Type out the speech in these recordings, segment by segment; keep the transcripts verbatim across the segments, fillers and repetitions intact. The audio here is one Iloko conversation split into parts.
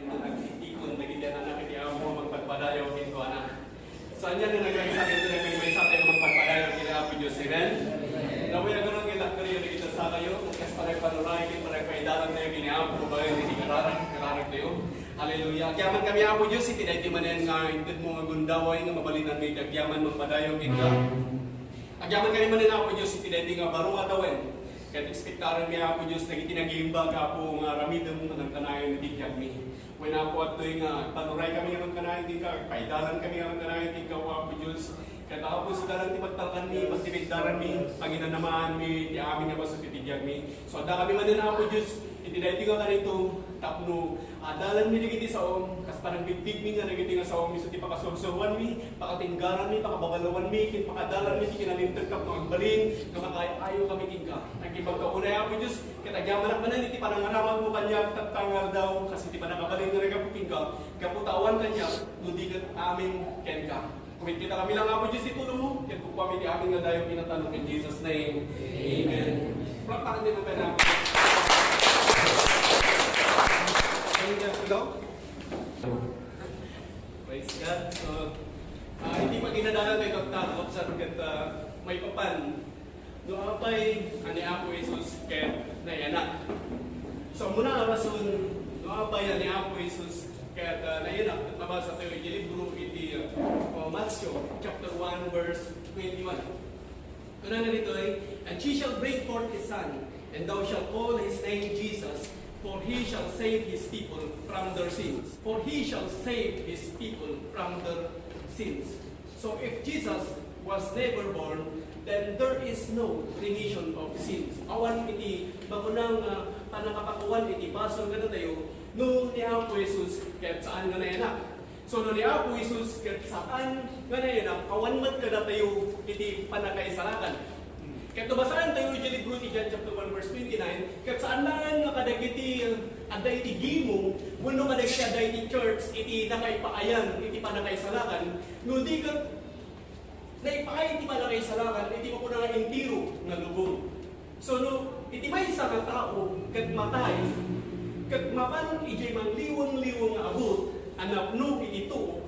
Nagtitikon dagiti anak iti Apo a mangpadpadayaw kenkuana. So, ania nga nagaysa iti nagaysa tayo mangpadpadayaw iti Apo Dios? Amen. Nawayagan nga dakkelyo dagiti sakayo, kas panagpanuray, ket panagpaidaran tayo ken ni Apo, babaen iti kararag, kararag tayo. Hallelujah. Agyaman kami, Apo Dios, iti daytoy manen nga inted mo nga gundaway nga mabalinanmi iti agyaman mangpadayaw kenka. Agyaman kami manen, Apo Dios, iti daytoy nga baro nga tawen. Ket ekspektarenmi, Apo Dios, dagiti nag-iimbag, Apo, nga aramidem nga nagkanayon iti biagmi. Wen, Apo, adtoy nga panuray kami nga nagkanayon kenka, paidaran kami nga nagkanayon kenka, Apo Dios. Ket, Apo, sika lang ti pagtalkanmi, pagtipiddaranmi, panginanamaanmi, ti amin nga bassit iti biagmi. So, adda kami manen, Apo Dios, iti daytoy nga kanito, tapno adalanmi dagiti saom, kas panagbigbigmi nga dagiti nga saom, isu ti pakasursuroanmi, pakatenggaranmi, pakababaloanmi, ken pakadalanmi ti kinalinteg tapno agbalin nga makaay-ayo kami kenka. Nagkipagkaunay, Apo Dios, ket agyamanak manen iti panangaramatmo kaniak tatta nga aldaw, kas iti panangabalin nga naggapu kenka, gapu ta awan kaniak, no di ket amin kenka. Kumitkita kami lang, Apo Dios, ti tulongmo, ket kukuami ti amin nga dayaw ken natanok in Jesus' name. Amen. Palakpakan tayo ng Panginoon. Praise God. So, ah, iti pagidadalan tayo, Doktor Lobsang, ket, ah, maipapan, no apay a ni Apo Jesus ket nayanak. So, ammona a rason, no apay a ni Apo Jesus ket, ah, nayanak, ket mabasa tayo iti libro iti, ah, Matthew chapter one, verse twenty-one. Kunana ditoy, "And she shall bring forth a son, and thou shalt call his name Jesus, for he shall save his people from their sins." For he shall save his people from their sins. So if Jesus was never born, then there is no remission of sins. Awan iti bakuna nga pannakapakuan iti basol kadatayo no ni Apo Jesus ket saan nga nayanak. So no ni Apo Jesus ket saan nga nayanak, awan met kadatayo iti pannakaisalakan. Ket no basaen tayo iti libro ti John chapter one verse twenty-nine, ket saan laeng nga kadagiti, uh, adda iti gimong wenno kadagiti adda iti church iti nakaipaayan iti pannakaisalakan, no di ket naipaay iti pannakaisalakan iti makuna nga entero nga lubong. So no iti maysa nga tao ket matay, ket mapan idiay mangliweng-liweng nga abut a napno iti tuok,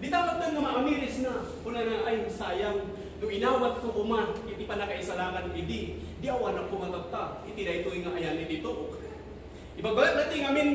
dita met nga maamirisna, kunana, "Ay, sayang, no inawatko koma iti pannakaisalakan idi, di awanak koma tatta iti daytoy nga ayan iti tuok." Ibagbaga ti ngamin,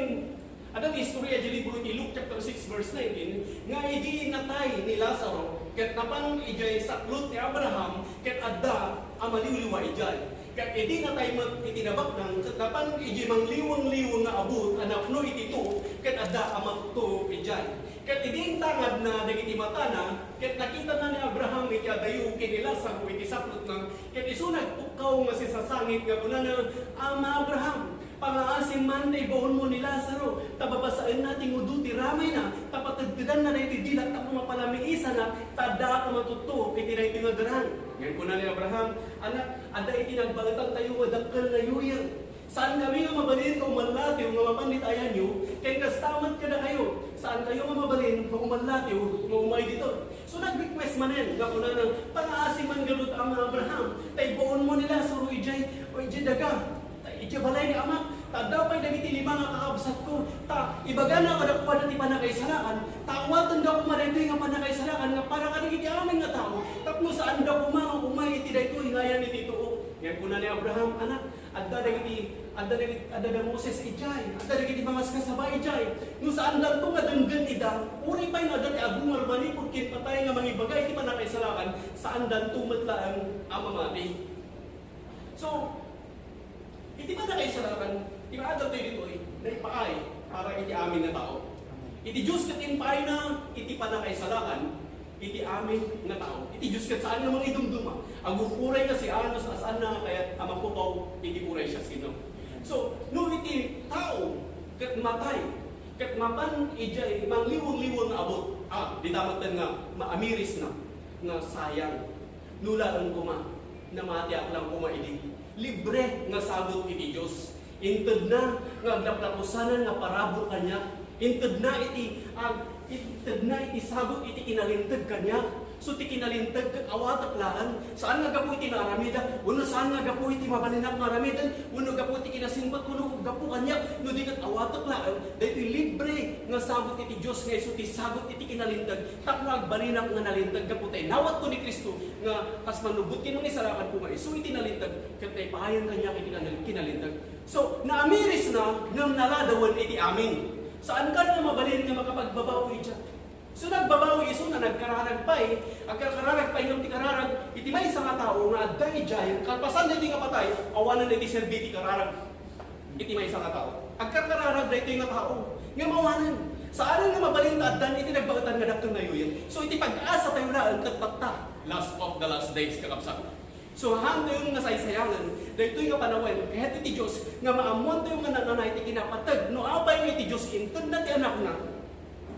adda ti istorya iti libro ti Luke chapter six verse nineteen, nga idi natay ni Lazaro, ket napan idiay saklot ni Abraham, ket adda a maliwliwa idiay. Ket idi natay met iti nabaknang, ket napan idiay mangliweng-liweng nga abut a napno iti tuok, ket adda a mattuok idiay. Ket idi intangadna dagiti matana, ket nakitana ni Abraham iti adayo ken ni Lazaro iti saklotna, ket isu nagpukkaw nga sinsasangit nga kunana, "Ama Abraham, pangaasim man ta ibaonmo ni Lazaro, ta babasaenna ti ngudo ti ramayna, ta patedtedanna daytoy dila tapno mapalamiisanak, ta addaak a matuttuok iti daytoy nga darang." Ngem kuna ni Abraham, "Anak, adda iti nagbaetantayo nga dakkel nga yuyeng. Saankami nga mabalin nga umallatiw nga mapan dita ayanyo, ken kasta met kadakayo, saankayo nga mabalin nga umallatiw nga umay ditoy." So, nag-request manen nga kunana, "Pangaasim man ngarud, Ama Abraham, ta ibaonmo ni Lazaro idiay, o idiay daga, ta idiay balay ni amak, ta adda pay dagiti lima nga kakabsatko, ta ibagana kadakuada ti pannakaisalakan, ta awatenda koma daytoy nga pannakaisalakan nga para kadagiti amin nga tao, tapno saanda koma nga umay iti daytoy nga ayan iti tuok." Ngem kuna ni Abraham, "Anak, adda dagiti, adda dagiti, adda da Moses idiay, adda dagiti pangaskasaba idiay. No saandanto nga denggen ida, uray pay no adda ti agungar manipud ken patay nga mangibaga iti pannakaisalakan, saandanto met laeng a mamati." So, iti pannakaisalakan, ti maadda tayo ditoy, naipaay para iti amin nga tao. Iti Dios ket impaayna iti pannakaisalakan, iti amin nga tao. Iti Dios ket saan nga mangidumduma. Agup-uray nga si Anos a saanna nga kayat a mapukaw iti uray siasino. So, no iti tao ket matay, ket mapan idiay mangliweng-liweng nga abut, ah, dita metten nga maamirisna, nga sayang. No laeng koma, namatiak lang koma idi. Libre nga sagut iti Dios. Intedna nga aglaplapusanan nga parabur kaniak. Intedna iti, ag-, intedna iti sagut iti kinalinteg kaniak. So, ti kinalinteg ket awatek laeng. Saan nga gapu iti naaramidak, wenno saan nga gapu iti mabalinak nga aramiden, wenno gapu iti kinasimbak, wenno gapu kaniak, no di ket awatek laeng, daytoy libre nga sagut iti Dios nga isu ti sagut iti kinalinteg, tapno agbalinak nga nalinteg gapu ta inawatko ni Cristo nga kas mannubbot ken mangisalakanko nga isu iti nalinteg, ket naipaayam kaniak iti kanal-, kinalinteg. So, naamirisna ngem naladawen iti amin. Saanka nga mabalin nga makapagbabawi idiay. So, nagbabawi isuna, nagkararag pay, agkarkararag pay ngem ti kararag iti maysa nga tao nga adda idiay, kalpasan daytoy nga patay, awanen iti serbi ti kararag iti maysa nga tao. Agkarkararag daytoy nga tao, ngem awanen. Saanen nga mabalin ta addan iti nagbaetan nga dakkel nga yuyen. So, iti pag-asa tayo laeng ket tatta, last of the last days, kakabsat. So, haantayo nga saysayangen daytoy nga panawen ket iti Dios nga maammoantayo nga nananay ti kinapateg no apay nga iti Dios intedna ti Anakna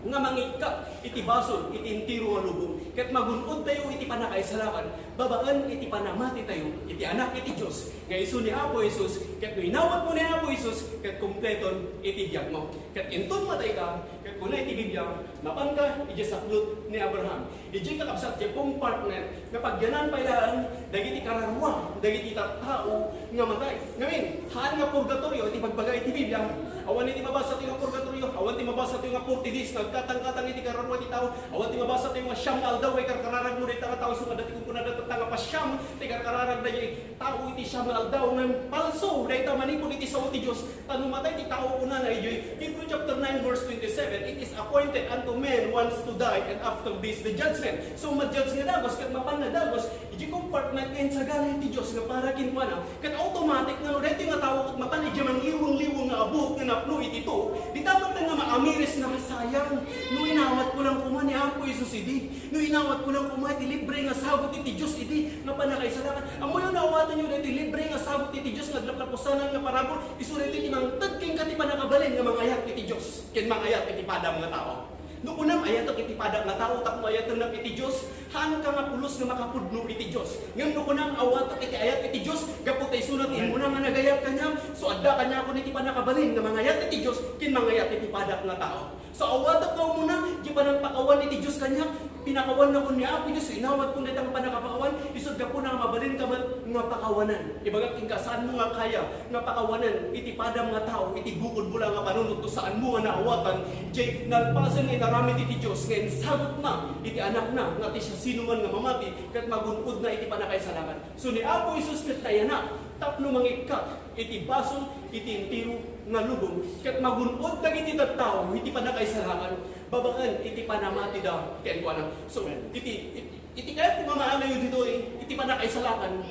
nga mangikkat iti basol iti entero nga lubong, ket magun-odtayo iti pannakaisalakan babaen iti panamati tayo iti Anak iti Dios nga isu ni Apo Jesus, ket no inawatmo ni Apo Jesus, ket kompleton iti biagmo. Ket inton matayka, ket kuna iti Biblia, mapanka idiay saklot ni Abraham. Idiay, kakabsat, diay compartment nga pagyanan pay laeng dagiti kararua dagiti tattao nga matay. Ngamin, haan nga purgatorio iti pagbaga iti Biblia. Awan iti mabasatayo nga purgatorio, awan ti mabasatayo nga forty days nga agkatangkatang iti kararua ti tao, awan ti mabasatayo nga siam nga aldaw nga ikarkararagmo dayta nga tao, isu nga dati kunkunada tatta nga pasiam ti karkararagda diay tao iti siam nga aldaw, ngem palso dayta manipud iti sao ti Dios. Ta no matay ti tao, kunana idiay Hebrew chapter nine verse twenty-seven, "It is appointed unto men once to die, and after this the judgment." So, ma-judge nga dagus, ket mapan nga dagus, idiay compartment nga insagana ti Dios nga para kenkuana. Ket automatic nga no daytoy nga tao ket mapan idiay mangliweng-liweng nga abut nga napno iti tuok, dita met nga maamiris nga sayang no inawatko lang koma ni Apo Jesus idi. No inawatko lang koma iti libre nga sagut iti Dios idi nga pannakaisalakan. Ammoyo, awatenyo daytoy libre nga sagut iti Dios nga aglaplapusanan nga parabur, isu daytoy ti mangted kenka ti pannakabalin nga mangayat iti Dios ken mangayat iti padam nga tao. No kunam, "Ayatek iti padam nga tao tapno ayatennak iti Dios," haanka nga pulos nga makapudno iti Dios. Ngem no kunam, "Awatek iti ayat iti Dios," gapu ta isuna ti immuna nga nagayat kaniam, so adda kaniakon iti pannakabalin nga mangayat iti Dios ken mangayat iti padam nga tao. So, awatek nga umuna, diay panangpakawan iti Dios kaniak, pinakawannakon ni Apo Dios, so inawatkon dayta nga pannakapakawan, isut' gapuna nga mabalinka met nga pakawanan. Ibagak kenka, saanmo nga kaya nga pakawanen iti padam nga tao, iti bukodmo la nga panunot, no saanmo nga naawatan diay nalpasen nga inaramid iti Dios nga insagutna iti Anakna nga ti siasinoman nga mamati ket magun-odna iti pannakaisalakan. So, ni Apo Jesus ket nayanak tapno mangikkat iti basol iti entero nga lubong, ket magun-od dagiti tattao iti pannakaisalakan babaen iti panamatida kenkuana. So, iti, iti, iti kayatko nga maanayo ditoy iti pannakaisalakan,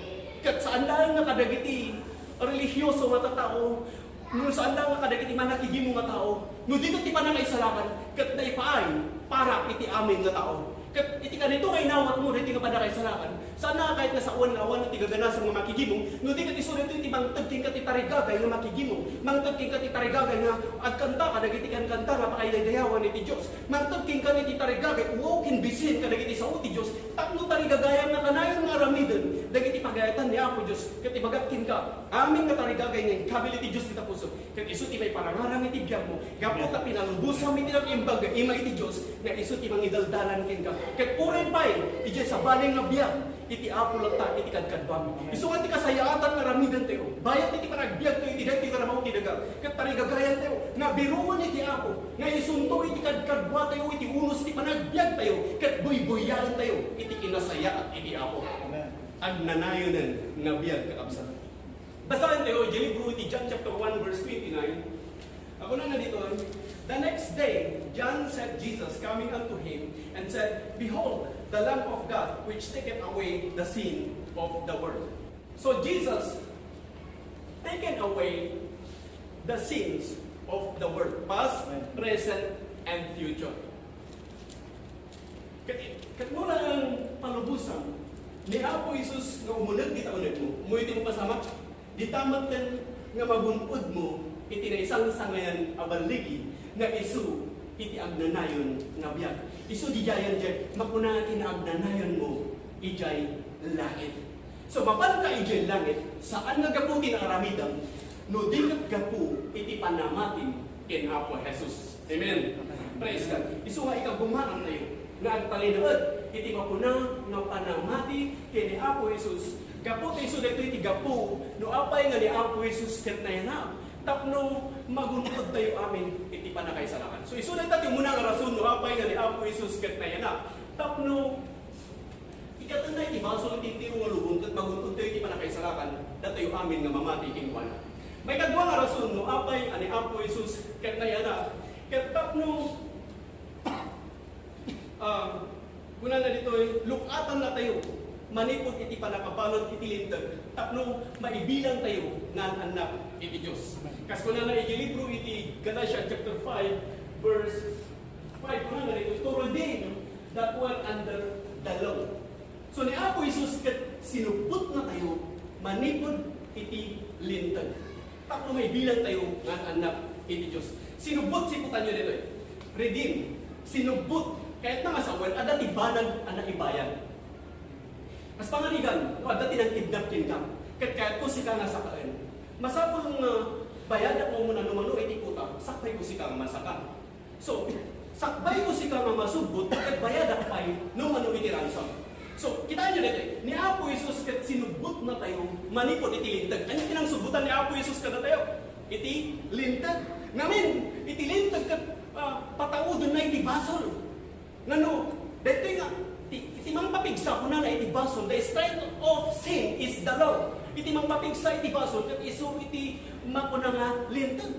ket saan laeng nga kadagiti relihioso nga tattao, no saan laeng nga kadagiti mannakigimong nga tao, no dito ti pannakaisalakan, ket naipaay para iti amin nga tao. Ket iti kanito nga inawatmo daytoy nga pannakaisalakan, saan nga kayat nga saoen nga awan ti gaganasem nga makigimong, no di ket isu daytoy ti mangted kenka ti tarigagay nga makigimong, mangted kenka ti tarigagay nga agkanta kadagiti kankanta nga pakaidaydayawan iti Dios, mangted kenka ti tarigagay, uwaw ken bisin kadagiti sao ti Dios, tapno tarigagayan nga kanayon nga aramiden dagiti pagayatan ni Apo Dios. Ket ibagak kenka, amin nga tarigagay nga inkabil iti Dios ti tapuso. Ket isu ti maiparangarang iti biagmo, gapu ta pinalubosam iti naimbag nga ima iti Dios, nga isu ti mangidaldalan kenka. Ket uray pay, idiay sabali nga biag, iti Apo latta iti kadkaduam. Isu nga ti kasayaatan nga aramidentayo. Bayat iti panagbiagtayo iti daytoy nga ramaw ti daga, ket tarigagayantayo nga biroen iti Apo, nga isunto iti kadkaduatayo iti unos ti panagbiagtayo, ket buybuyaentayo iti kinasayaat iti Apo. Amen. Agnanayonen nga biag, kakabsat. Basaentayo diay libro iti John chapter one verse twenty-nine. Kunana ditoy, "The next day, John saw Jesus coming unto him, and said, 'Behold, the Lamb of God, which taketh away the sin of the world.'" So Jesus taken away the sins of the world, past, present, and future. Ket, ket no laeng palubosan ni Apo Jesus nga umuneg dita unegmo, umuna ti mapasamak, dita metten nga magun-odmo iti naisangsangayan a balligi nga isu iti agnanayon nga biag. Isu diay, diay makuna ti naagnanayonmo idiay langit. So, mapanka idiay langit, saan nga gapu ti naaramidem, no di ket gapu iti panamatim ken Apo Jesus. Amen. Praise God. Isu nga ikagumaantayo nga agtalinaed iti mapuna nga panamati ken ni Apo Jesus. Gapu ta isu daytoy ti gapu no apay nga ni Apo Jesus ket nayanak. Tapno magun-od tayo amin iti pannakaisalakan. So, isu dayta ti umuna nga rason no apay nga ni Apo Jesus ket nayanak. Tapno ikkatenna iti basol ti entero nga lubong ket magun-od tayo iti pannakaisalakan datayo amin nga mamati kenkuana. Maikadua nga rason no apay nga ni Apo Jesus ket nayanak. Ket tapno Ah, kunana ditoy, luk-atan natayo manipud iti pannakabalud iti Linteg tapno maibilang tayo nga an-annak iti Dios. Kas kunana iti libro iti Galatia chapter five, verse five, kunana ditoy, "To redeem that were under the law." So, ni Apo Jesus ket sinubbot natayo manipud iti Linteg. Tapno maibilang tayo nga an-annak iti Dios. Sinubbot, siputanyo ditoy. Redeem. Sinubbot. Kayatna nga sawen, adda ti banag a naibayad. Kas panganigan, no adda ti nangkidnap kenka, ket kayatko sika nga sakaen. Masapul nga bayadak mo muna no mano iti kuta, sakbayko sika nga masaka. So, sakbayko sika nga masubbot, ket bayadak pay no mano iti ransom. So, kitaenyo daytoy, ni Apo Jesus ket sinubbot natayo manipud iti Linteg. Ania ti nangsubbotan ni Apo Jesus kadatayo? Iti Linteg. Ngamin, iti Linteg ket, ah, pataudenna iti basol. Ngano, daytoy nga, ti, iti mangpapigsa, kunana iti basol, "The strength of sin is the law." Iti mangpapigsa iti basol, ket isu iti makuna nga Linteg.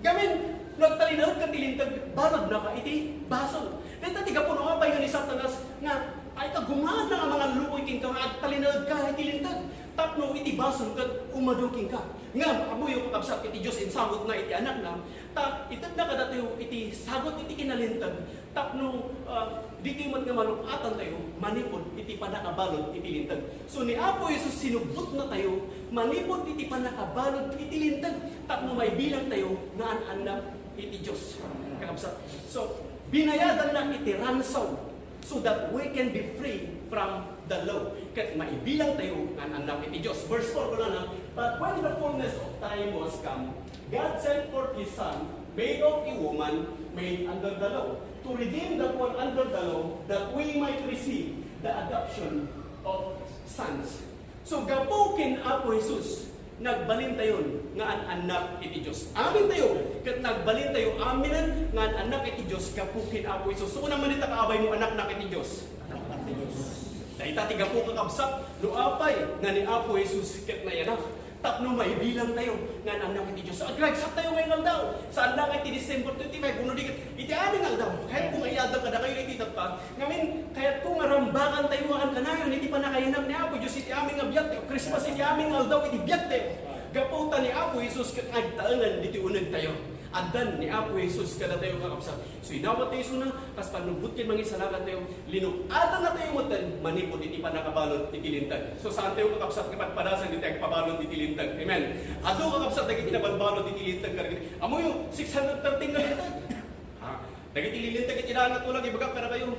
Ngamin, no agtalinaedka iti Linteg, baludnaka iti basol. Dayta ti gapu no apay nga ni Satanas nga, ay, kagumaanna nga mangalluoy kenka nga agtalinaedka iti Linteg. Tapno iti basol ket umadu kenka. Ngem, ammoyo, kakabsat, iti Dios insagutna iti Anakna, ta itedna kadatayo iti sagut iti kinalinteg. Tapno, ah, ditoy met nga maluk-atan tayo manipud iti pannakabalud iti Linteg. So, ni Apo Jesus sinubbot natayo manipud iti pannakabalud iti Linteg tapno maibilang tayo nga an-annak iti Dios. Kakabsat. So, binayadanna iti ransom so that we can be free from the law. Ket maibilang tayo nga an-annak iti Dios. Verse four, kunana, "But when the fullness of time was come, God sent forth His Son, made of a woman, made under the law, to redeem that were under the law, that we might receive the adoption of sons." So, gapu ken Apo Jesus, nagbalintayon nga an-annak iti Dios. Amintayo, ket nagbalintayo aminen nga an-annak iti Dios gapu ken Apo Jesus. So, kunam man dita, kaabay mo, anaknak iti Dios. Dayta ti gapu, kakabsat, no apay nga ni Apo Jesus ket nayanak. Tapno maibilang tayo nga an-annak iti Dios. So, agragsak tayo ngayong aldaw. Saan lang iti December twenty-five, wenno di ket iti amin nga aldaw. Kayatko nga iadal kadakayo iti tatta. Ngamin, kayatko nga rambagan tayo nga kanayon iti pannakayanak ni Apo Dios iti amin nga biag tayo. Christmas iti amin nga aldaw iti biag tayo. Gapu ta ni Apo Jesus ket agtaengen ditoy uneg tayo. Addan ni Apo Jesus kadatayo, kakabsat. So, inawat tayo isuna, kas pannubbot ken mangisalakan tayo, linuk-atan natayo metten manipud iti pannakabalud iti Linteg. So, saan tayo, kakabsat, nga padpadasan iti agpabalud iti Linteg. Amen. Adu, kakabsat, dagiti nabalbalud iti Linteg kadagiti, ammoyo, six hundred thirteen nga Linteg. Ha? Dagiti linteg iti daan nga tulag, ibagak kadakayo.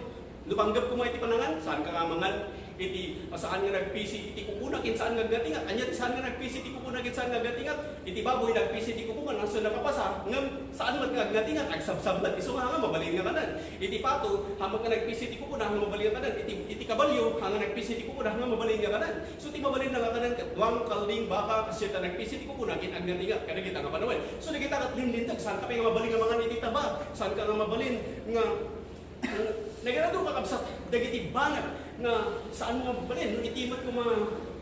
No panggep koma iti panangan, saanka nga mangan iti saan nga nagpisi iti kukuna ken saan nga agnatingat. Ania ti saan nga nagpisi iti kukuna ken saan nga agnatingat? Iti baboy, nagpisi iti kukuna, nang so nakapasa, ngem saan met nga agnatingat, agsabsablat. Isu nga, haan nga mabalin nga kanan. Iti pato, haan met nga nagpisi iti kukuna, haan nga mabalin nga kanan. Iti, iti kabalio, haan nga nagpisi iti kukuna, haan nga mabalin nga kanan. So, ti mabalin nga kanan, ket duang kalding baka, kas dayta nagpisi ti kukuna, ken agnatingat kadagita nga panawen. So, dagita ket linlinteg, saanka pay nga mabalin nga mangan iti taba, saanka nga mabalin nga, nagadu, kakabsat, dagiti banag nga saan mo nga mabalin, no iti met koma,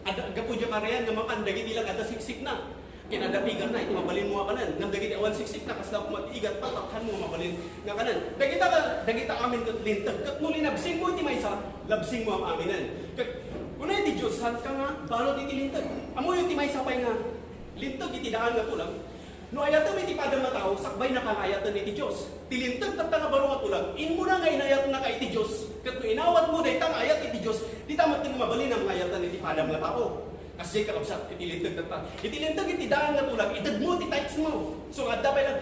adda, gapu diay karayan nga mapan, dagiti lang adda siksikna. Ken adda pigarna, iti mabalin mo nga kanan. Ngem dagiti awan siksikna, kasla koma ti igat, patak, haan mo nga mabalin nga kanan. Dagita, dagita amin ket linteg. Ket no linabsing mo iti maysa, labsing mo am-aminen. Ket kuna iti Dios, saanka nga balud iti linteg. Ammoyo ti maysa pay nga linteg iti daan nga tulag. No ayatem iti padam nga tao, sakbaynaka nga ayaten iti Dios. Ti linteg tatta nga baro nga tulag, immuna nga inayatnaka iti Dios. Ket no inawatmo dayta nga ayat iti Dios, dita met nga mabalinam nga ayaten iti padam nga tao. Kasdiay, kakabsat, iti linteg tatta. Iti linteg iti daan nga tulag, itedmo ti tithes mo. So, adda pay lang,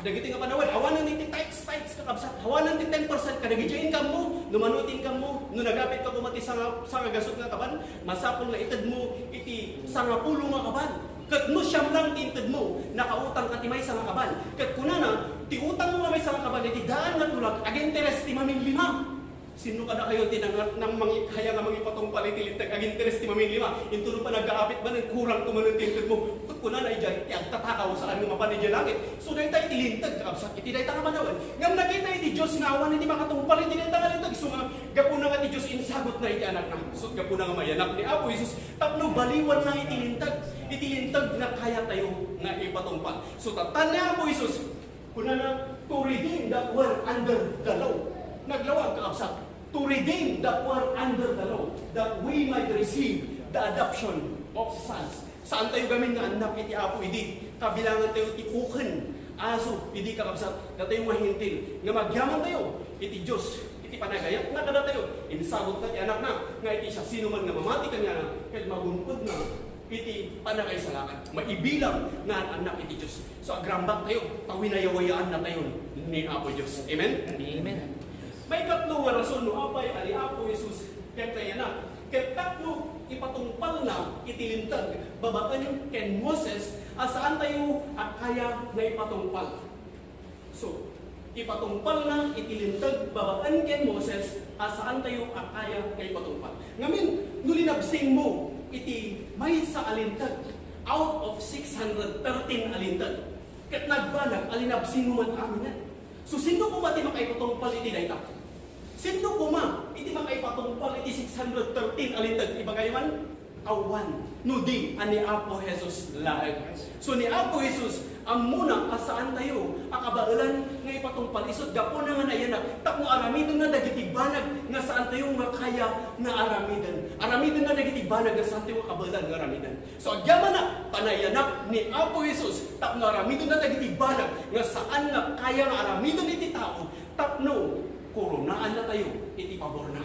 dagiti nga panawen, awanen iti tithes, tithes, kakabsat, awanen ti ten percent kadagiti income mo, no mano ti income mo, no nagapit ka koma ti sanga, sangagasut nga kaban, masapul nga itedmo iti sangapulo nga kaban. Ket no siam lang ti intedmo, nakautang ka ti maysa nga kaban. Ket kunana, ti utang mo nga maysa nga kaban, iti daan nga tulag, aginteres ti maminlima. Sino kadakayo ti nang-, nang mangi-, kaya nga mangipatungpal iti linteg? Aginteres ti maminlima. Intono panagkaapit manen, kurang to manen ti intedmo. Ket kunana idiay, ti agtatakaw, saan nga mapan idiay langit. So, dayta iti linteg, kakabsat, iti dayta nga panawen. Ngem nakita iti Dios nga awan iti makatungpal iti dayta nga linteg. So, nga, gapuna nga ti Dios insagutna iti Anakna. So, gapuna nga mayanak ni Apo Jesus, tapno baliwanna iti linteg. Iti linteg nga kayatayo nga ipatungpal. So, tattan ni Apo Jesus, kunana, "To redeem that were under the law." Naglawag, kakabsat. "To redeem that were under the law, that we might receive the adoption of sons." Saan tayo gamin nga annak iti Apo idi kabilangan tayo ti uken, aso, idi, kakabsat, datayo nga Hentil, nga magyaman tayo iti Dios, iti panagayatna kadatayo. Insagutna ti Anakna nga iti siasinoman nga mamati kaniana ket magunpodna iti pannakaisalakan, maibilang nga annak iti Dios. So, agrambak tayo, ta winayawayaanna tayo ni Apo Dios. Amen? Amen. Maikatlo nga rason no apay a ni Apo Jesus ket nayanak, ket tapno ipatungpalna iti linteg babaen ken Moses a saan tayo a kaya nga ipatungpal. So, ipatungpalna iti linteg babaen ken Moses a saan tayo a kaya nga ipatungpal. Ngamin, no linabsingmo iti maysa a linteg out of six hundred thirteen a linteg, ket nagbanag a linabsingmo man aminen. So, sinno koma ti makaipatungpal iti dayta? Sinno koma iti makaipatungpal iti six hundred thirteen a linteg? Ibagay man? Awan, no di a ni Apo Jesus laeng. So, ni Apo Jesus, ammona a saan tayo a kabaelan nga ipatungpal. Isut' gapuna nga nayanak, tapno aramidenna dagiti banag nga saan tayo nga kaya nga aramiden. Aramidenna dagiti banag nga saan tayo nga kabaelan nga aramiden. So, agyamanak, ta nayanak ni Apo Jesus, tapno aramidenna dagiti banag nga saan nga kaya nga aramiden iti tao, tapno koronaanna tayo iti paborna.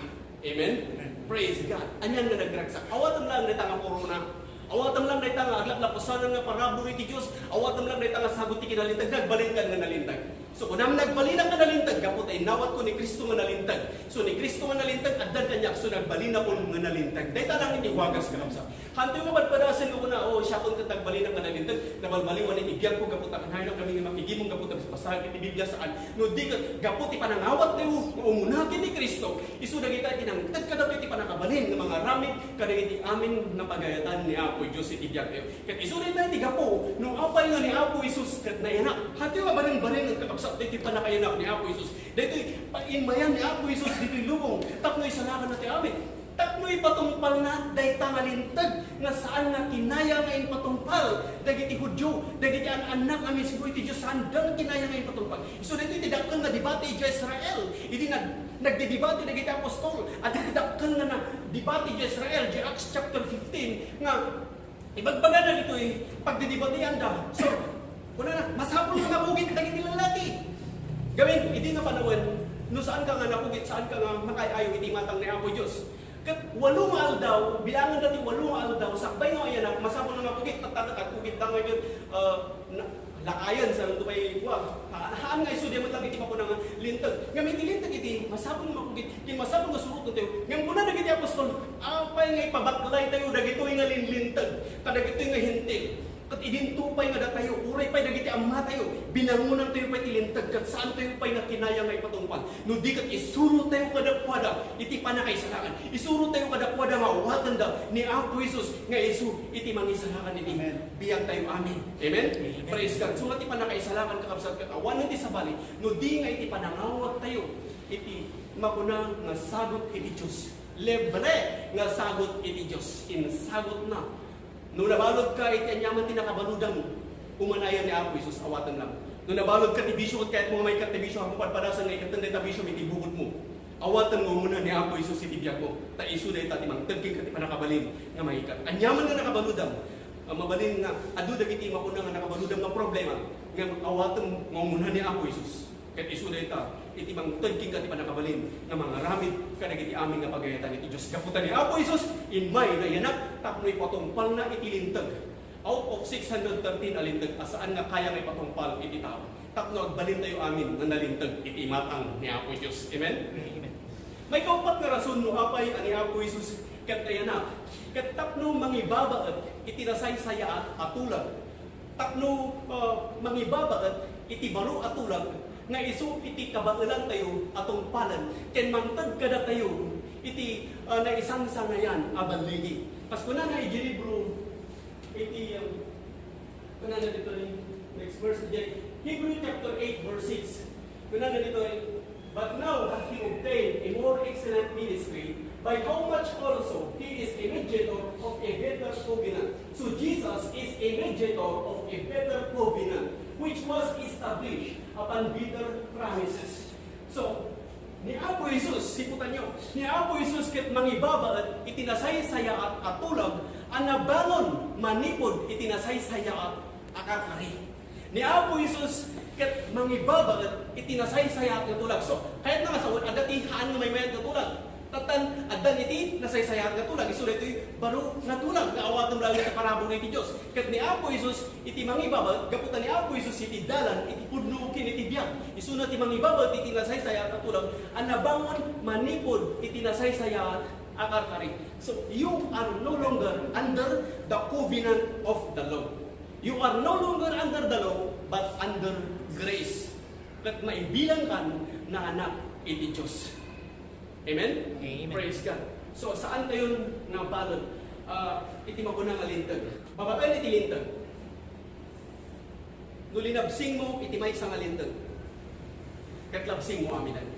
Amen? Amen. Praise God. Anian nga nagragsak? Awatem lang dayta nga korona. Awatem lang dayta nga aglaplapusanan nga parabur iti Dios. Awatem lang dayta nga sagut ti kinalinteg. Nagbalinkan nga nalinteg. So, kunam, nagbalinak nga nalinteg, gapu ta innawatko ni Cristo nga nalinteg. So, ni Cristo nga nalinteg, addan kaniak. So, nagbalinakon nga nalinteg. Dayta lang iti wagas, kakabsat. Hantoy nga padpadasen nga kuna, "O, siakon ket nagbalinak nga nalinteg, nabalbaliwan iti biagko gapu ta kanayon kami nga makigimong gapu ta basbasaen iti Biblia," saan. No di ket gapu ti panangawat tayo nga umuna ken ni Cristo, isu dagita ti nangted kadato iti pannakabalin nga mangaramid kadagiti amin nga pagayatan ni Apo Dios iti biag tayo. Ket isu dayta ti gapu no apay nga ni Apo Jesus ket nayanak. Hantoy nga bareng-bareng, kakabsat, daytoy pannakayanak ni Apo Jesus. Daytoy paimmayan ni Apo Jesus ditoy lubong tapno isalakanna ti amin. Tapno ipatungpalna dayta nga linteg nga saan nga kinaya nga impatungpal dagiti Judio, dagiti an-annak nga mismo iti Dios, saanda nga kinaya nga impatungpal. Isu daytoy ti dakkel nga debate iti Israel. Idi nag-, nagdidebate dagiti apostol, adda ti dakkel nga na-, debate iti Israel, iti Acts chapter fifteen, nga ibagbagana ditoy pagdidebateanda. So, kunana, "Masapul nga nakugit dagiti lalaki." Gamin, idi nga panawen, no saan ka nga nakugit, saan ka nga makaay-ayo iti matang ni Apo Dios. Ket walo nga aldaw, bilangan dati walo nga aldaw, sakbay nga ayanak, masapul nga makugit, tatta ket agkugit da nga ket, ah, na-, lakayen, saan to pay, wa, ha-, haan nga isu, di met lang iti makuna nga linteg. Ngem iti linteg iti, masapul nga makugit, iti masapul nga suroten tayo. Ngem kuna dagiti apostol, apay nga ipabaklay tayo, dagitoy nga linlinteg, kadagitoy nga Hentil. Ket idinto pay nga datayo, uray pay dagiti ammatayo, binangonan tayo pay ti linteg, ket saan tayo pay nga kinaya nga ipatungpal. No di ket isuro tayo kadakuada iti pannakaisalakan. Isuro tayo kadakuada nga awatenda ni Apo Jesus nga isu iti mangisalakan iti Amen. Biag tayo. Amen. Amen? Amen. Praise God. So, nga ti pannakaisalakan, kakabsat, ket awanen ti sabali, no di nga iti panangawat tayo iti makuna nga sagut iti Dios. Libre nga sagut iti Dios. Insagutna. No nabaludka iti aniaman ti nakabaludam, umanayan ni Apo Jesus, awatem lang. No nabaludka ti bisio ket kayatmo nga maikat ti bisio, apo padpadasan nga ikatten dayta bisio iti bukodmo, awatem nga umuna ni Apo Jesus iti biagmo. Ta isu dayta ti mangted kenka ti pannakabalin nga maikat. Aniaman nga nakabaludam, a, mabalin nga adu dagiti makuna nga nakabaludam nga problema, ngem awatem nga umuna ni Apo Jesus. Ket isu dayta iti mangted kenka ti pannakabalin nga mangaramid kadagiti amin nga pagayatan iti Dios. Gapu ta ni Apo Jesus, immay nayanak tapno ipatungpalna iti linteg. Out of six hundred thirteen a linteg a saan nga kaya nga ipatungpal iti tao. Tapno agbalintayo amin nga nalinteg iti imatang ni Apo Dios. Amen? Amen. Maikauppat nga rason no apay a ni Apo Jesus ket nayanak, ket tapno mangibabaet iti nasaysayaat a tulag. Tapno, ah, mangibabaet iti baro a tulag, nga isu iti kabaelantayo a tungpalen ken mangted kadatayo iti, ah, naisangsangayan a balligi. Kas kunana iti libro, iti, um, kunana ditoy, next verse, iti Hebrew chapter eight, verse six. Kunana ditoy, "But now hath he obtained a more excellent ministry, by how much also he is a mediator of a better covenant." So Jesus is a mediator of a better covenant, which was established upon better promises. So, ni Apo Jesus, siputanyo, ni Apo Jesus ket mangibabaet iti nasaysayaat a tulag a nabangon manipud iti nasaysayaat a karkari. Ni Apo Jesus ket mangibabaet iti nasaysayaat nga tulag. So, kayatna nga sawen, adda ti haan nga maymayat nga tulag. Tattan, addan iti nasaysayaat nga tulag. Isu daytoy baro nga tulag nga awaten laeng iti parabur iti Dios. Ket ni Apo Jesus iti mangibabaet, gapu ta ni Apo Jesus iti dalan, iti pudno ken iti biag. Isuna ti mangibabaet iti nasaysayaat a tulag a nabangon manipud iti nasaysayaat a karkari. So, you are no longer under the covenant of the law. You are no longer under the law, but under grace. Ket maibilangkan nga anak iti Dios. Amen? Amen. Praise God. So, saan tayon nga balet, ah, iti makuna nga linteg? Babaen iti linteg. No linabsingmo iti maysa nga linteg, ket labsingmo aminen.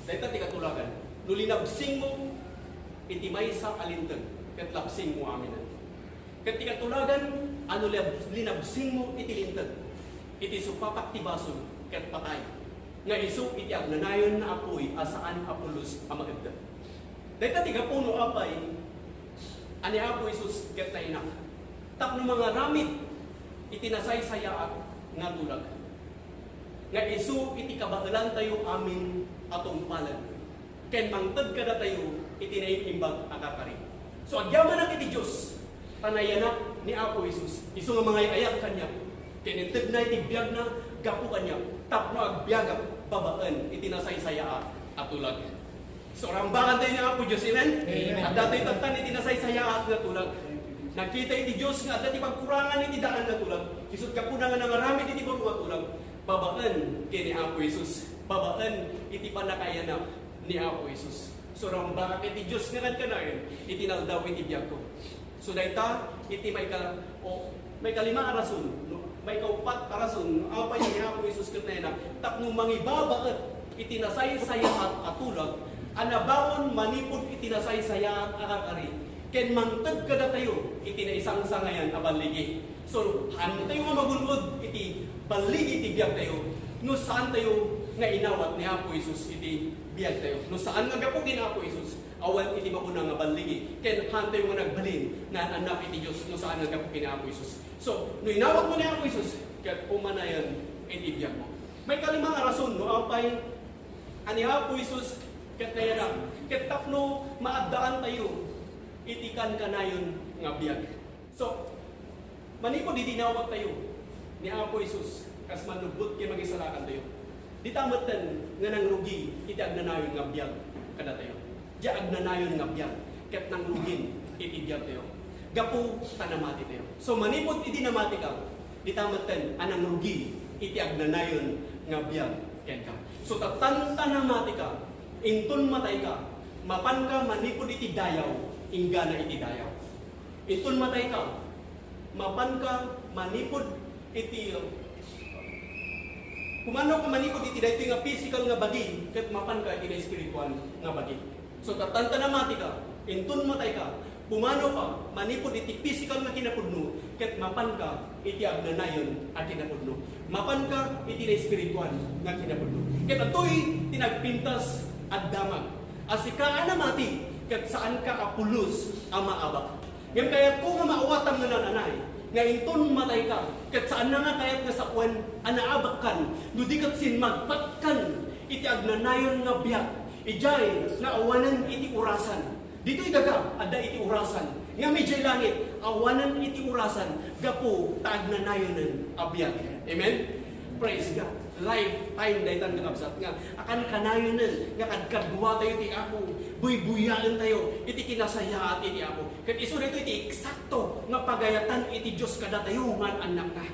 Dayta ti katulagan. No linabsingmo iti maysa a linteg, ket labsingmo aminen. Ket ti katulagan a no lab-, linabsingmo iti linteg, iti supapak ti basol ket patay, nga isu iti agnanayon nga apuy a saan a pulos a maeddep. Dayta ti gapu no apay a ni Apo Jesus ket nainak tapno mangaramid iti nasaysayaat nga tulag, nga isu iti kabaelantayo amin a tungpalen ken mangted kadatayo iti naimbag a kakari. So, agyamanak iti Dios, ta nayanak ni Apo Jesus, isu nga mangay-ayat kaniak, ken intedna iti biagna gapu kaniak, tapno agbiagak babaen iti nasaysayaat a tulag. So, rambakan tayo ni Apo Dios, amen? Amen. Adda tayo tattan iti nasaysayaat nga tulag. Nakita iti Dios nga adda ti pagkurangan iti daan nga tulag. Isut gapuna nga nangaramid iti baro nga tulag, babaen ken ni Apo Jesus, babaen iti pannakaayanak ni Apo Jesus. So, rambakak iti Dios nga kankanayon iti naldaw iti biagko. So, dayta iti maika-, o, maikalima a rason, no? Maikaupat a rason, no? Apay ni Apo Jesus ket nayanak, tapno mangibabaet iti nasaysayaat a tulag a nabangon manipud iti nasaysayaat a kakari, ken mangted kadatayo iti naisangsangayan a balligi. So, haantayo nga magun-od iti balligi iti biagtayo no saantayo nga inawat ni Apo Jesus iti biagtayo. No saan nga gapu ken Apo Jesus, awan iti makuna nga balligi, ken haantayo nga nagbalin nga anak iti Dios no saan nga gapu ken Apo Jesus. So, no inawatmo ni Apo Jesus, ket umanayon iti biagmo. Maikalima nga rason no apay a ni Apo Jesus ket nayanak, ket tapno maaddaantayo iti kankanayon nga biag. So, manipud iti inawat tayo ni Apo Jesus, kas mannubbot ken mangisalakan tayo, dita metten nga nangrugi iti agnanayon nga biag kadatayo. Diay agnanayon nga biag ket nangrugin iti biag tayo. Gapu ta namati tayo. So, manipud iti namati ka, dita metten a nangrugi iti agnanayon nga biag kenka. So, tattan ta namati ka, inton matay ka, mapan ka manipud iti dayaw, inggana iti dayaw. Inton matay ka, mapan ka manipud iti, pumanaw ka manipud iti daytoy nga physical nga bagi, ket mapan ka iti espirituan nga bagi. So, tattan ta namati ka, inton matay ka, pumanaw ka manipud iti physical nga kinapudno, ket mapan ka iti agnanayon a kinapudno. Mapan ka iti espirituan nga kinapudno. Ket adtoy ti nagpintas a damag, a sika a namati, ket saan ka a pulos a maabak. Ngem kayatko nga maawatam nga nananay, nga inton matay ka, ket saan na nga kayat nga sawen a naabakkan, no di ket simmagpatkan iti agnanayon nga biag, idiay nga awanen iti orasan. Ditoy daga, adda iti orasan, ngem idiay langit, awanen iti orasan, gapu ta agnanayonen a biag. Amen? Praise God. Lifetime daytan nga kabsat nga a kankanayonen nga kadkaduatayo ti Apo, buybuyaentayo iti kinasayaat iti Apo. Ket isu daytoy ti eksakto nga pagayatan iti Dios kadatayo nga annakna.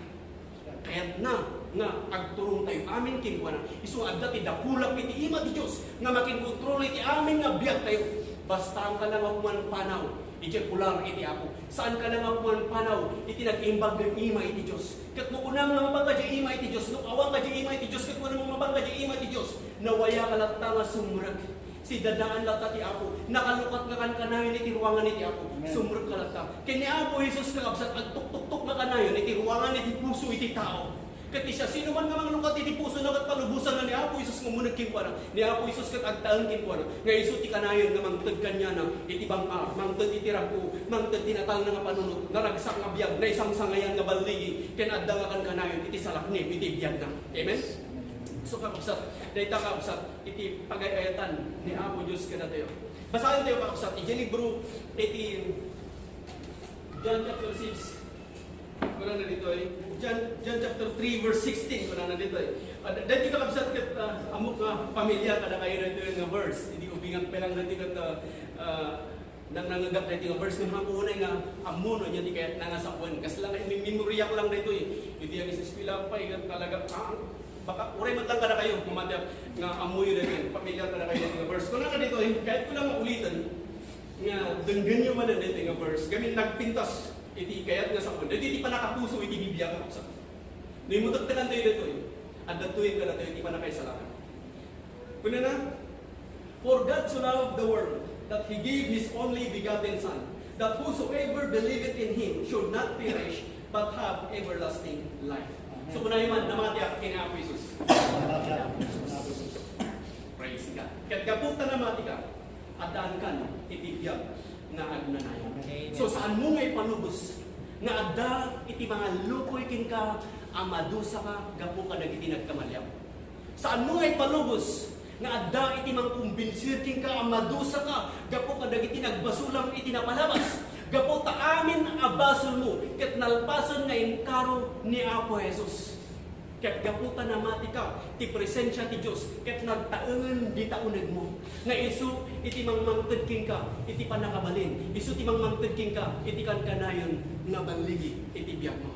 Kayatna nga agturongtayo amin kenkuana. Isu nga adda ti dakula iti ima ti Dios nga makinkontrol iti amin nga biagtayo. Basta saan ka lang a pumanpanaw iti kular iti Apo. Saan ka lang a pumanpanaw iti nag-imbag nga ima iti Dios. Ket no kunam nga mapan ka diay ima iti Dios, no awan ka diay ima iti Dios, ket kunam nga mapan ka diay ima iti Dios, nawaya ka latta nga sumrek. Sidadaan latta ti Apo. Nakalukat nga kankanayon iti ruangan iti Apo. Amen. Sumrek ka latta. Ken ni Apo Jesus, kakabsat, agtuktuktok nga kanayon iti ruangan iti puso iti tao. Ket ti siasinoman nga manglukat iti pusona ket palubosanna ni Apo Jesus nga umuneg kenkuana. Ni Apo Jesus ket agtaeng kenkuana nga isu ti kanayon nga mangted kaniana iti bang-a, mangted iti rag-o, mangted ti natalna nga panunot, naragsak nga biag, naisangsangayan nga balligi, ken adda nga kankanayon iti salaknib iti biagna. Amen? So, kakabsat, dayta, kakabsat, iti pagay-ayatan ni Apo Dios kadatayo. Basaentayo, kakabsat, iti libro, iti John chapter six. Kunana ditoy, John, John chapter three, verse sixteen, kunana ditoy. Ah, da-, daytoy, kakabsat, ket, ah, ammok nga pamilyar kadakayo daytoy nga verse. Idi ubingak pay lang daytoy ket, ah, ah, nang nangegak daytoy nga verse, ngem haanko unay nga ammo no ania ti kayatna nga sawen. Kasla nga, memoriak lang daytoy. Idi agiseskuela pay, ket talaga, ah, baka, uray met lang kadakayo, mamati nga ammoyo daytoy, pamilyar kadakayo daytoy nga verse. Kunana ditoy, kayatko lang nga uliten, nga denggenyo manen daytoy nga verse. Gamin nagpintas iti kayat nga sawen. Daytoy ti pannakapuso iti Biblia, kakabsat. No immutektekantayo daytoy, adda tuyen kadatayo ti pannakaisalakan. Kunana, "For God so loved the world that He gave His only begotten Son, that whosoever believeth in Him should not perish, but have everlasting life." So, kunayo man, namatiak ken ni Apo Jesus. Praise God. Ket gapu ta namatika, addaankan iti biag nga agnanayon. Amen. So, saanmo nga ipalubos nga adda iti mangallukoy kenka a madusaka gapu kadagiti nagkamaliam. Saanmo nga ipalubos nga adda iti mangkumbinsir kenka a madusaka gapu kadagiti nagbasolam iti napalabas. Gapu ta amin a basolmo ket nalpasen nga inkaro ni Apo Jesus. Ket gapu ta namatika, ti presensia ti Dios ket nagtaengen dita unegmo, nga isu iti mangmangted kenka iti pannakabalin, isu ti mangmangted kenka iti kankanayon nga balligi iti biagmo.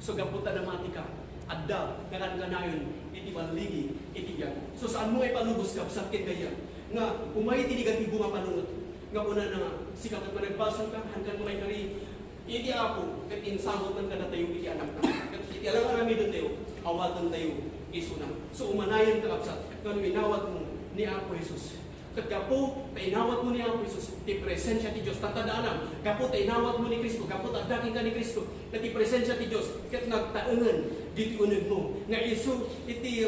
So, gapu ta namatika, adda nga kankanayon iti balligi iti biagmo. So, saanmo nga ipalubos, kabsat ken gayam, nga umay ti negatibo nga panunot, nga kunana nga, "Sika ket managbasolka, haankan nga maikari iti Apo, ket insabutnan kadatayo iti Anakna." Ket iti alang-aramidentayo, awatentayo isuna. So, umanayon, kakabsat, nga no inawatmo ni Apo Jesus, ket gapu ta inawatmo ni Apo Jesus, ti presensia ti Dios, tatta adda anam, gapu ta inawatmo ni Cristo, gapu ta adda kenka ni Cristo, ket ti presensia ti Dios ket nagtaengen ditoy unegmo, nga isu iti,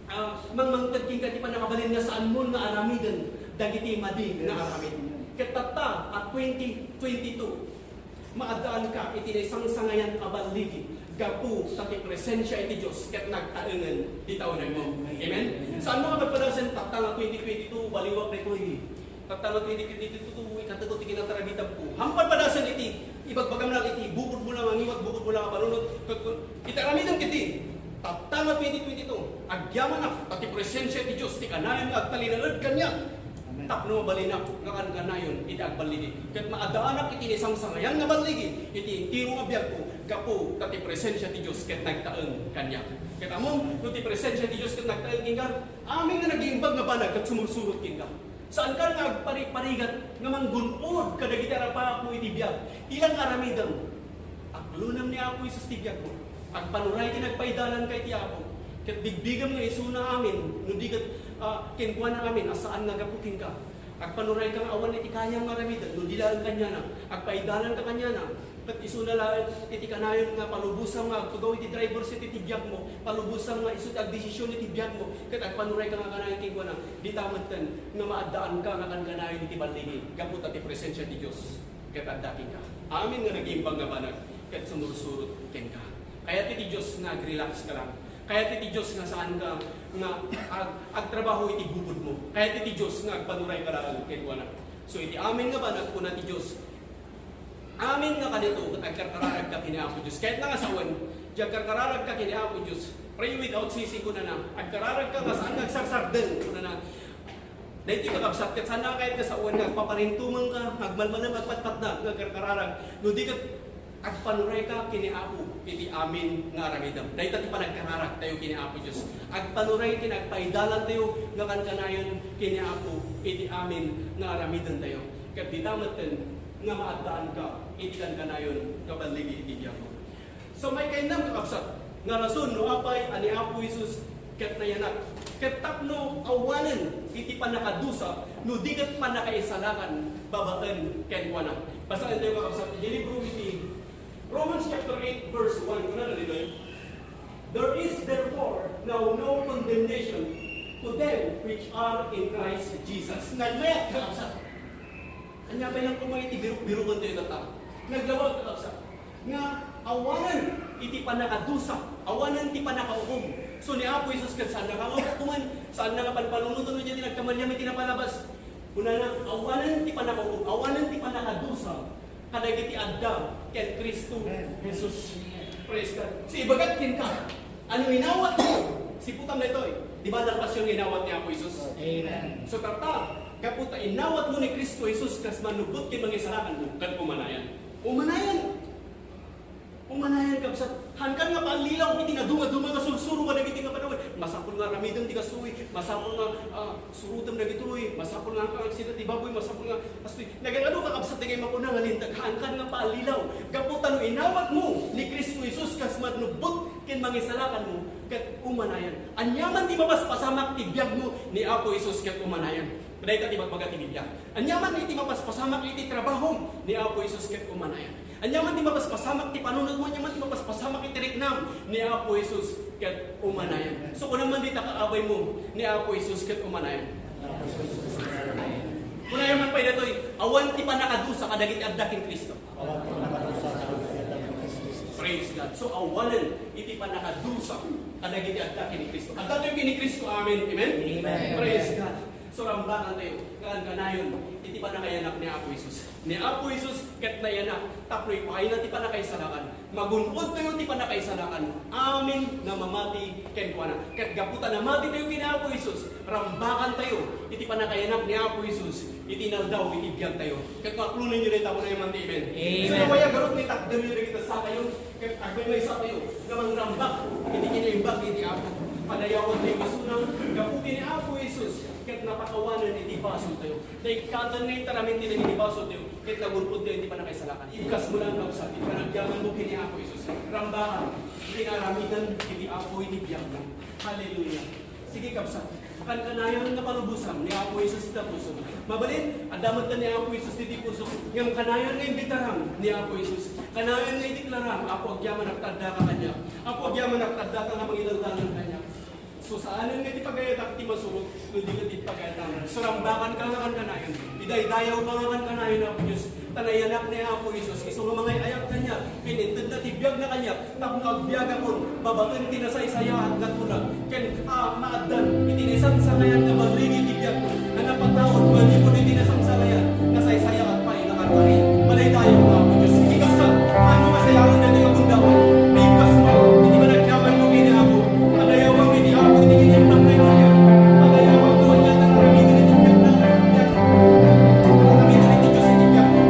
ah, mangmangted kenka ti pannakabalin nga saanmon nga aramiden dagiti madi nga aramid. Ket tatta a twenty twenty-two, maaddaanka iti naisangsangayan a balligi gapu ta ti presensia iti Dios ket nagtaengen dita unegmo. Amen? Saanmo nga pagpadasen, tatta nga twenty twenty-two, baliwak daytoy. Tatta nga twenty twenty-two, ikatago ti kinatarabitabko. Haanmo pagpadasen iti ibagbagam lang iti bukodmo lang a ngiwat, bukodmo lang a panunot. Ket, ket, iti aramidem ket, tatta nga twenty twenty-two, agyamanak ta ti presensia ti Dios ti kanayon nga agtalinaed kaniak. Amen. Tapno mabalinak nga kankanayon iti agballigi. Ket maadaanak iti naisangsangayan nga balligi iti entero nga biagko gapu ta ti presensia ti Dios ket nagtaeng kaniak. Ket ammom, no ti presensia ti Dios ket nagtaeng kenka, amin nga nag-iimbag nga banag ket sumursurot kenka. Saanka nga agpariparigat nga manggun-od kadagiti arapapo iti biag. Ti lang aramidem, aklonam ni Apo Jesus ti biagmo. Agpanuray ken agpaidalanka iti Apo. Ket bigbigam nga isuna amin, no di ket, ah, kenkuana amin a saan nga gapu kenka. Agpanurayka nga awan iti kayam nga aramiden, no di laeng kaniana. Agpaidalanka kaniana. Ket isuna laeng iti kanayon nga palubosam nga agtugaw iti driver seat iti biagmo, palubosam nga isu ti agdesisyon iti biagmo, ket agpanurayka nga kanayon kenkuana, dita metten nga maaddaanka nga kankanayon iti balligi, gapu ta ti presensia ti Dios ket adda kenka. Amin nga nag-iimbag nga banag ket sumursurot kenka. Kayat iti Dios nga ag-relax ka lang. Kayat iti Dios nga saanka nga ag-, agtrabaho iti bukodmo. Kayat iti Dios nga agpanurayka laeng kenkuana. So, iti amin nga banag, kuna ti Dios, amin nga kadito, ket agkarkararagka ken ni Apo Dios. Kayatna nga sawen, di agkarkararagka ken ni Apo Dios. Pray without ceasing, kunana. Agkararagka nga saan nga agsarsardeng, kunana. Daytoy, kakabsat, ket saan nga kayat nga sawen nga agpaparintumeng ka, nga agmalmalem, agpatpatna, nga agkarkararag. No di ket Agpanurayka ken ni Apo iti amin nga aramidem. Dayta ti panagkararagtayo ken ni Apo Dios. Agpanuray ken agpaidalantayo nga kankanayon ken ni Apo iti amin nga aramidentayo. Ket dita metten nga maaddaanka iti kankanayon nga balligi iti biagmo. So, maikaainna, kakabsat, nga rason no apay a ni Apo Jesus ket nayanak, ket tapno awanen iti pannakadusa no di ket pannakaisalakan babaen kenkuana. Basaentayo, kakabsat, iti libro iti Romans chapter eight, verse one. Kunana ditoy, "There is therefore now no condemnation to them which are in Christ Jesus." Nagmayat, kakabsat. Ania pay lang koma iti birok-birokentayo ita? Naglawag, kakabsat, nga awanen iti pannakadusa, awanen ti pannakaukom. So, ni Apo Jesus ket saanna nga maukomen, saanna nga panpanunoten no diay ti nagkamaliam iti napalabas. Kunana, awanen ti pannakaukom, awanen ti pannakadusa kadagiti adda ken Cristo Jesus. Praise God. So, ibagat kenka, ano inawat mo? Siputam daytoy. Di ba, nalpasion nga inawat ni Apo Jesus? Amen. So, tatta, gapu ta inawat mo ni Cristo Jesus kas mannubbot ken mangisalakan mo, ket umanayan. Umanayan. Umanayan, kabsat. Haankan nga paallilaw iti naduma-duma nga sursuro kadagiti nga panawen. Masapul nga aramidem ti kastoy. Masapul nga, ah, surotem dagitoy. Masapul nga agsidat ti baboy. Masapul nga kastoy. Nagagano, kakabsat, dagiti makuna nga linteg. Haankan nga paallilaw. Gapu ta no inawat mo ni Cristo Jesus kas mannubbot ken mangisalakan mo, ket umanayan. Ania man ti mapaspasamak ti biag mo, ni Apo Jesus ket umanayan. Dayta ti ibagbaga ti Biblia. Ania man iti mapaspasamak iti trabahom, ni Apo Jesus ket umanayan. Ania man ti mapaspasamak ti panunot mo, ania man ti mapaspasamak iti riknam, ni Apo Jesus ket umanayan. So, kunam man dita kaabay mo, ni Apo Jesus ket umanayan. Kunayo man pay daytoy, awan ti pannakadusa kadagiti adda ken Cristo. Praise God. So, awanen iti pannakadusa kadagiti adda ken Cristo. Adda tayo ken Cristo. Amen. Amen? Amen. Praise God. So, rambakantayo nga kankanayon iti pannakayanak ni Apo Jesus. Ni Apo Jesus ket nayanak tapno ipayna ti pannakaisalakan. Magun-odtayo ti pannakaisalakan amin nga mamati kenkuana. Ket gapu ta namatitayo ken ni Apo Jesus, rambakantayo iti pannakayanak ni Apo Jesus iti inaldaw iti biagtayo. Ket maklonenyo dayta, kunayo man ti amen. Amen. So, no aya garud nga itakderyo dagiti sakayo, ket agmaymaysatayo nga mangrambak iti kinaimbag iti Apo. Padayawantayo isuna gapu ken ni Apo Jesus ket napakawanen iti basoltayo. Naikkaten nga intaram ti dagiti basoltayo ket nagun-odtayo iti pannakaisalakan. Ibkas mo lang, kabsat, ti panagyaman mo ken ni Apo Jesus. Rambakan ti inaramiden iti Apo iti biagmo. Hallelujah. Sige, kabsat. Kankanayon nga palubosan ni Apo Jesus iti pusom. Mabalin, adda met ni Apo Jesus iti pusom. Ngem kanayon nga imbitaram ni Apo Jesus. Kanayon nga ideklaram, "Apo, agyamanak ta addaka kaniak. Apo, agyamanak ta addaka nga mangidaldalan kaniak." So, saanen nga iti pagayatak ti masurot, no di ket iti pagayatam. So, rambakanka nga kankanayon. Idaydayawka nga kankanayon, Apo Dios. Ta nayanak ni Apo Jesus, isu nga mangay-ayat kaniak, ken intedna ti biagna kaniak, tapno agbiagakon babaen ti nasaysayaat nga tulag, ken, ah, maaddan iti naisangsangayan nga balligi ti biagko, nga napataud manipud iti naisangsangayan, nasaysayaat pay nga karkari. Madaydayaw nga Apo Dios. Ikasta, ano nga sayaen daytoy nga gundaway? Ikasta, iti panagyaman mo ken ni Apo, madayawam iti Apo, iti kinaimbag nga iti biag. Madayawam mo, ania ta aramiden iti biag na, biag. Aramiden iti Dios iti biag mo.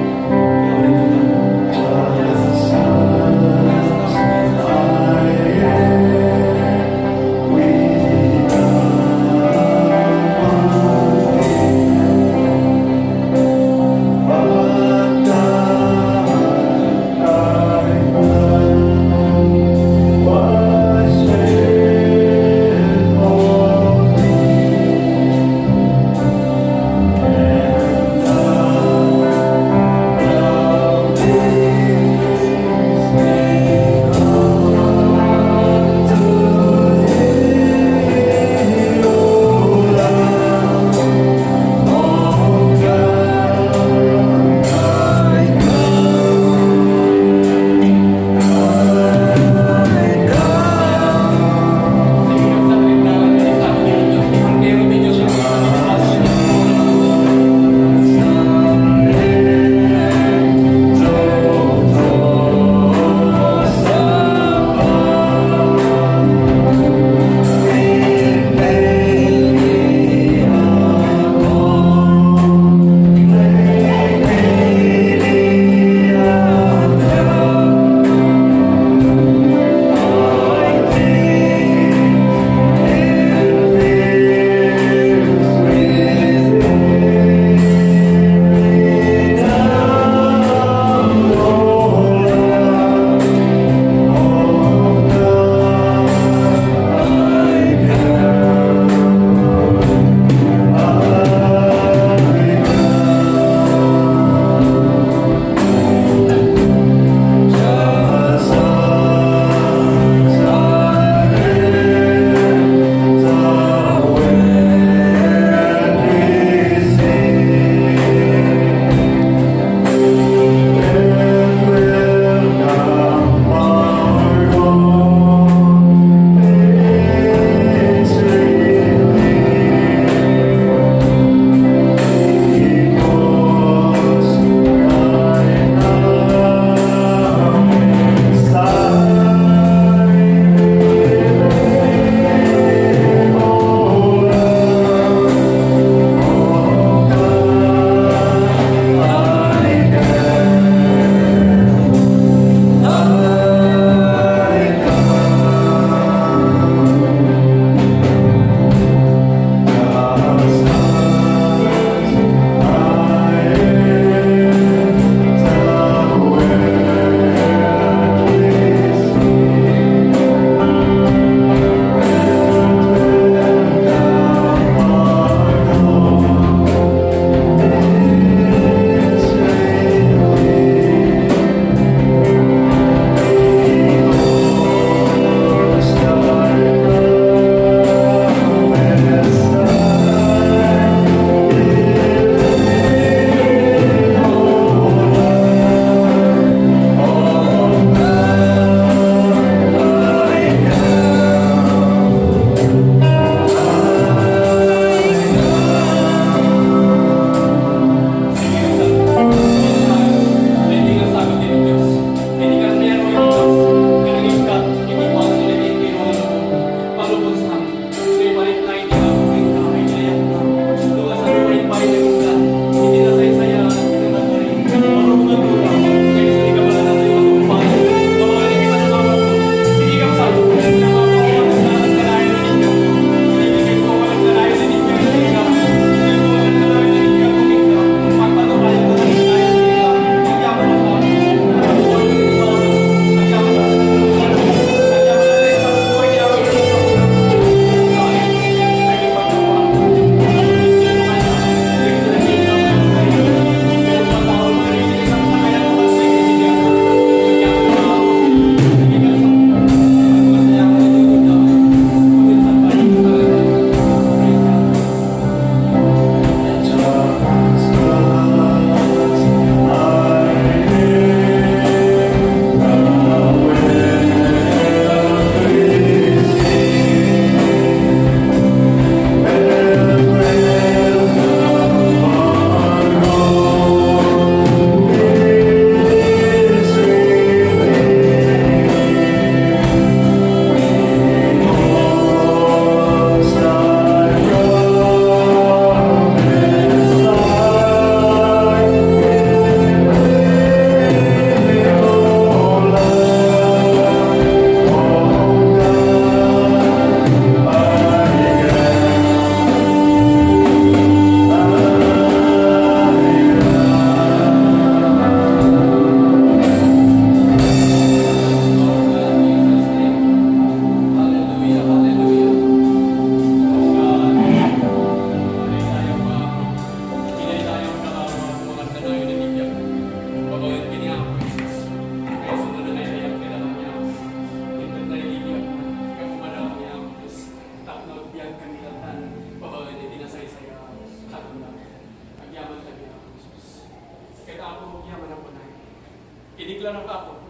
Apo,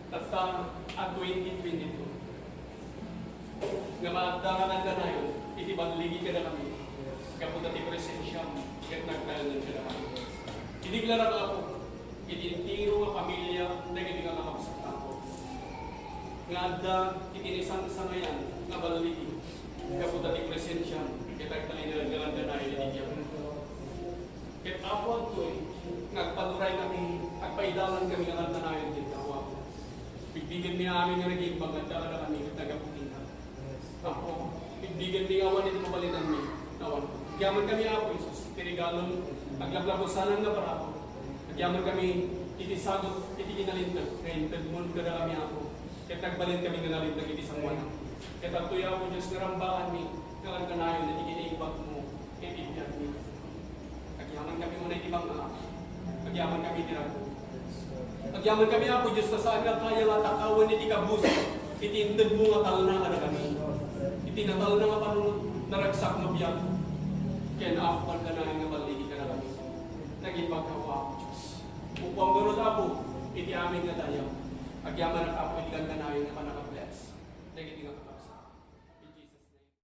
tatta a twenty twenty-two nga maadda nga kanayon iti balligi kadakami, gapu ta ti presensiam ket nagtaengen kadakami. Idiklara, Apo, iti entero nga pamilya dagiti nga kakabsat, Apo, nga adda iti naisangsangayan nga balligi, gapu ta ti presensiam ket nagtaengen kadakami iti biag. Ket, Apo, adtoy nga agpanuray kami, agpaidalan kami nga kanayon kenka, Apo. Bigbigenmi amin nga nagimbag nga adda kadakami ket nagaputingka. Apo, bigbigenmi nga awan iti mabalinanmi, awan. Agyaman kami, Apo Jesus, iti regalom aglaplapusanan nga parabur. Agyaman kami iti sagut iti kinalinteg nga intedmon kadakami, Apo. Ket nagbalin kami nga nalinteg iti sangoanam. Ket adtoy, Apo Dios, nga rambaanmi nga kanayon iti kinaimbagmo iti biagmi. Agyaman kami unay iti bangka. Agyaman kami iti rago. Agyaman kami, Apo Dios, ta saan nga kaya nga takawen iti kabus iti intedmo nga talna kadakami. Iti natalna nga panunot, naragsak nga biag. Ken, Apo, kanayon nga balligi kadakami. Nagimbagka, Apo Dios. Upuam ngarud, Apo, iti amin nga dayag. Agyaman, Apo, iti kanayon nga pannaka-bless dagiti nga